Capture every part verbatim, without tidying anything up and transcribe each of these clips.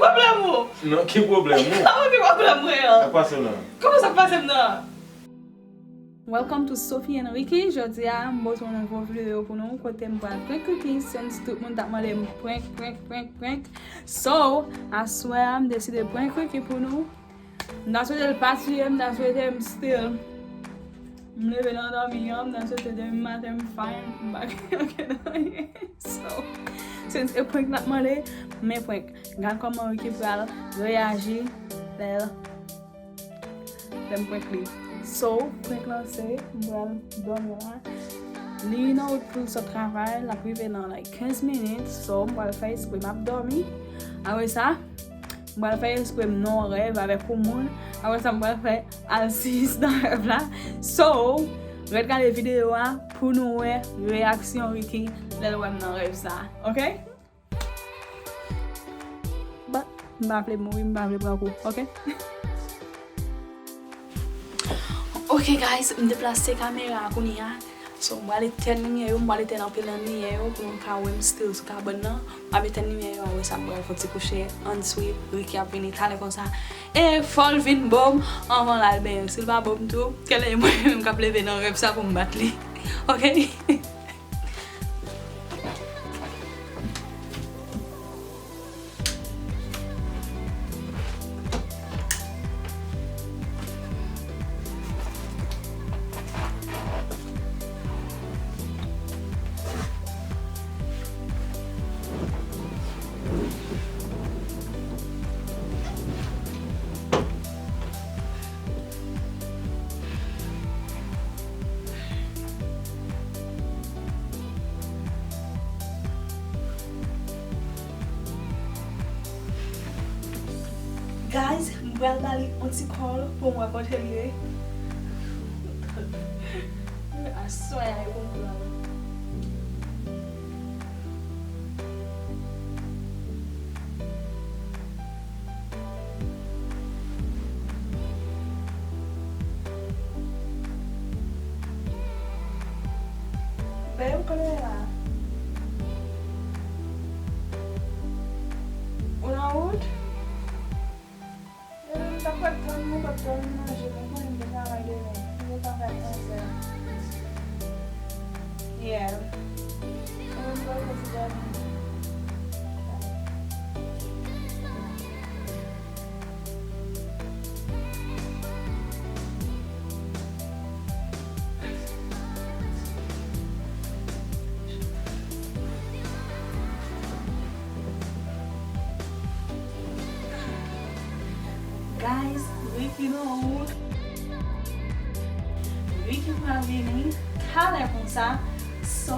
Pwoblèm ou? Non, ki pwoblèm ou? Kòman ki pwoblèm mwen an? Sa k pase w nan? Kòman sa k pase m nan? Welcome to Sophie and Ricky. Jodi a, m pote yon nouvo videyo pou nou, kote m pral prank Ricky, since tout moun t ap mande m prank, prank, prank, prank. So, aswè a, m deside prank Ricky pou nou. M ta swete l pa tiye m, m ta swete m still. M leve nan dòmi an, m ta swete demen maten m fine, m pa gen okenn anyen. So, since e prank n ap mande, men prank. Gad kòman Ricky pral reyaji lè l, lè m prank li. So, prank lan se, m pral dòmi la. Li nan wout pou l sot travay, l ap rive nan, like, kenz minit. So, m pral fè espre m ap dòmi. Apre sa, m pral fè espre m nan yon rèv avèk yon moun. Apre sa, m pral fè alsis nan rèv la. So, ret gade videyo a pou nou wè reyaksyon Ricky lè l wè m nan rèv sa. Oke? But, m pa vle mouri, m pa vle pran kou. Oke? Oke, guys, m deplase kamera a kounye a. So, m pral etèn limyè yo, m pral etèn anpil nan limyè yo pou nou ka wè m still sou kabann nan. M ap etèn limyè yo, apre sa, m pral fè yon ti kouche. Ann swiv, Ricky ap vini talè konsa. E fò l vin bo m anvan l al benyen. Si l pa bo m tou, kèlè e mwen menm k ap leve nan rèv sa pou m bat li. Oke? Guys, m pral ba li yon ti call pou m wè kote l ye. Aswè a, e pou m pran. Babe, kote w ye la? Ou nan wout? Demen m t ap pral tann nou, m p ap tann manje, mwen konnen m gen travay demen. M gen travay onzè. Yeah. Mwen menm m pral fè ti dòmi. Guys, Ricky nan wout. Ricky pral vini talè konsa. So,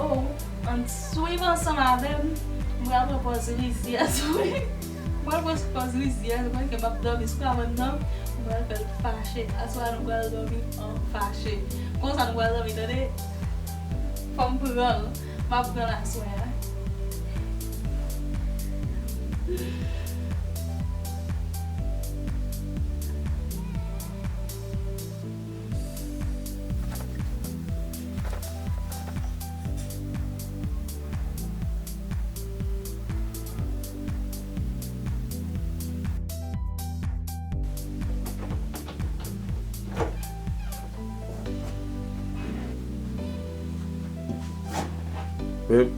ann swiv ansanm avè m. M pral pran pòz rizyèz, wi. M pral pran pòz rizyèz, mwen ke m ap dòmi sou kabann nan. M pral fè l fache. Aswè a nou pral dòmi an fache. Konsa nou pral dòmi, tande? Fò m pran l. M ap pran l aswè a. Babe.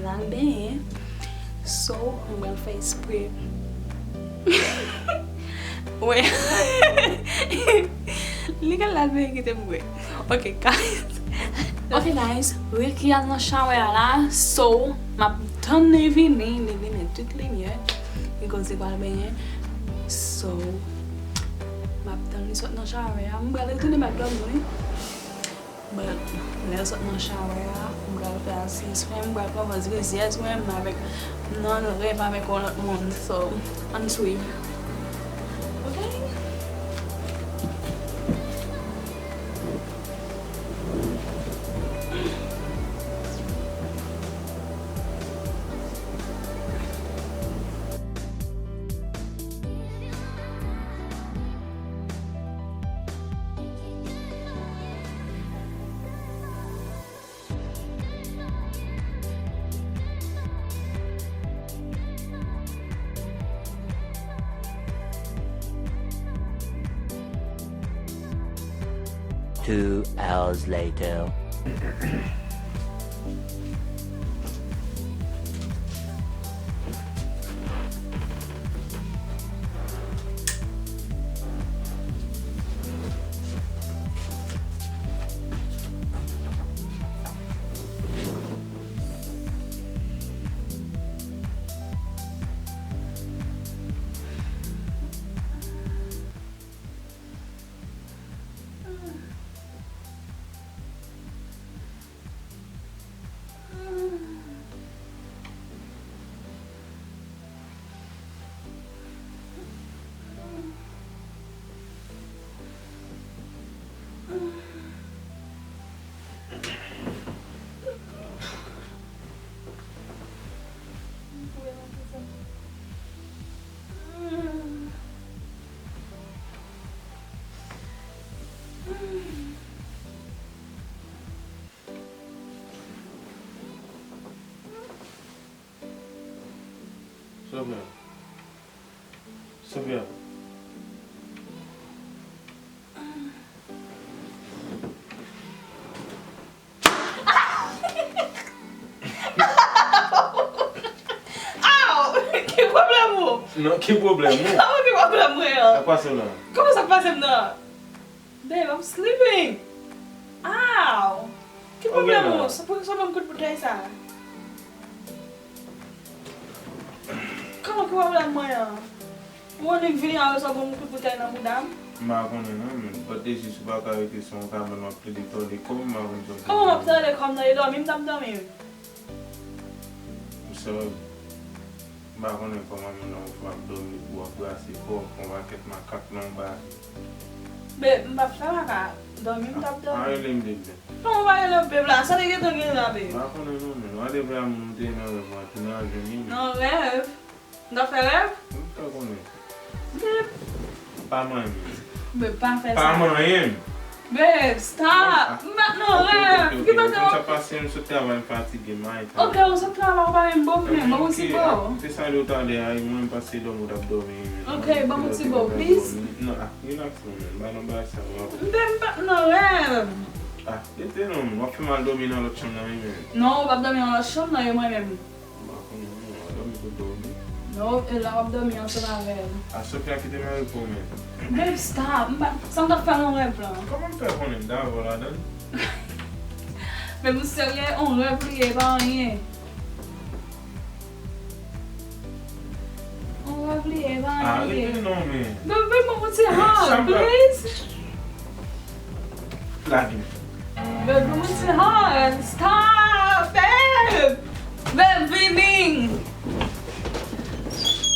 Al benyen. So, mwen pral fè espre. Wè. Li gen lal benyen kite m wè. Ok, guys. Ok, guys. Ricky al nan shower a la. So, m ap tann li vini. Li vini tout limyè. Li koze pral benyen. So, m ap tann li sot nan shower a. M pral retounen m ap dòmi, wi. But, lè l sot nan shower a, m pral fè asans mwen, m pral kòmanse rizyèz mwen avèk, nan rèv avèk yon lòt moun. So, ann swiv. Ok? Two hours later. Sophia. Sophia. Aw! Ki pwoblèm ou? Non, ki pwoblèm ou? Kòman ki pwoblèm mwen an? Sa k pase w la? Kòman sa k pase m nan? Babe, I'm sleeping. Aw! Ki pwoblèm ou? Sa pou sa ban m kout boutèy sa? Kòman ki pwoblèm mwen an? Ou annik vini a sa ban m kout boutèy nan bouda m? M pa konnen non, men. But de jis ou pa ka rete sou yon kabann w ap plede tòde kò m, m pa konn sa w... Kòman m ap tòde kò m nan? E dòmi m t ap dòmi wi. M sorry. M pa konnen kòman moun nan ou fè ap dòmi pou w ap brase kò w, fè yon pakèt makak nan yon bagay. Babe, m p ap fè makak. Dòmi m t ap dòmi. Pa rele m babe. Kòman w pa rele m babe la? Sa te gentan gen la, babe. M pa konnen non, men. Whatever moun ou te nan rèv ou a, te nan rèv li, men. Nan rèv? M t ap fè rèv? M t ap konnen. Babe. Pa manyen m. Babe, pa fè sa. Pa manyen m. Babe, stop. M pa t nan rèv. Ki kote w... Sa pase, m sot travay, m fatige, m ay tan. Ok, ou sot travay, ou pa menm bo m menm, ban m yon ti bo. Te sa yo talè a, mwen m pase dòmi, ou t ap dòmi. Ok, ban m yon ti bo, please. Non, ah, relax non, man. Bay non bagay sa, non. Babe, m pa t nan rèv. Ah, rete non, w ap fè m al dòmi nan lòt chanm nan, wi, men. Non, ou p ap dòmi nan lòt chanm nan, e mwen menm. M pa konnen non, w ap dòmi pou dòmi. Non, e la w ap dòmi ansanm avè m. A Sophia kite mari pou mwen. Babe, stop. M pa, sa m t ap fè nan rèv lan? Kòman m fè konnen m t avè w ladan l? Babe, m serye, on rèv li ye, e pa anyen. On rèv li ye, e pa anyen. Arete non, men. Babe, babe, ban m yon ti hug, please. Lage m. Babe, ban m yon ti hug. Stop, babe. Babe, vini.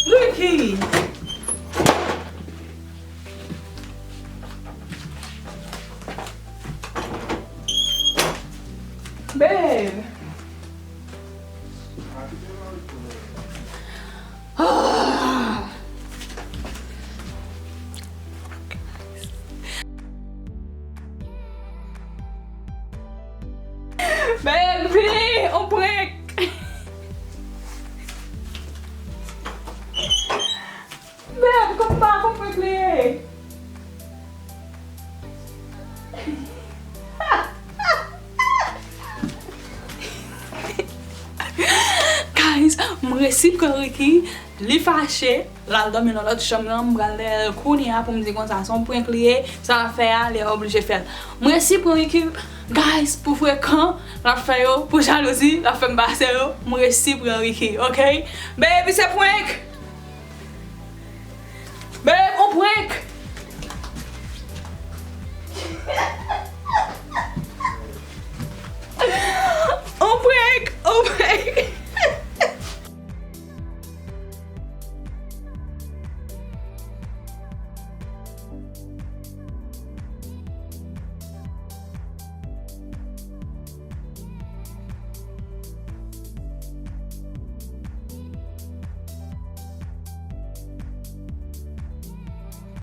Ricky. Babe. Ah. Baby, on prank. Babe, kòman pa konprann li ye? Resi pran Ricky, li fache, l al dòmi nan lòt chanm nan, m pral dèyè l kounye a pou m di konsa se yon prank li ye, sa l ap fè a, li oblije fè l. M resi pran Ricky, guys, pou frekan, l ap fè yo, pou jalouzi, l ap fè m pase yo, m resi pran Ricky, ok? Baby, se prank! Babe, on prank!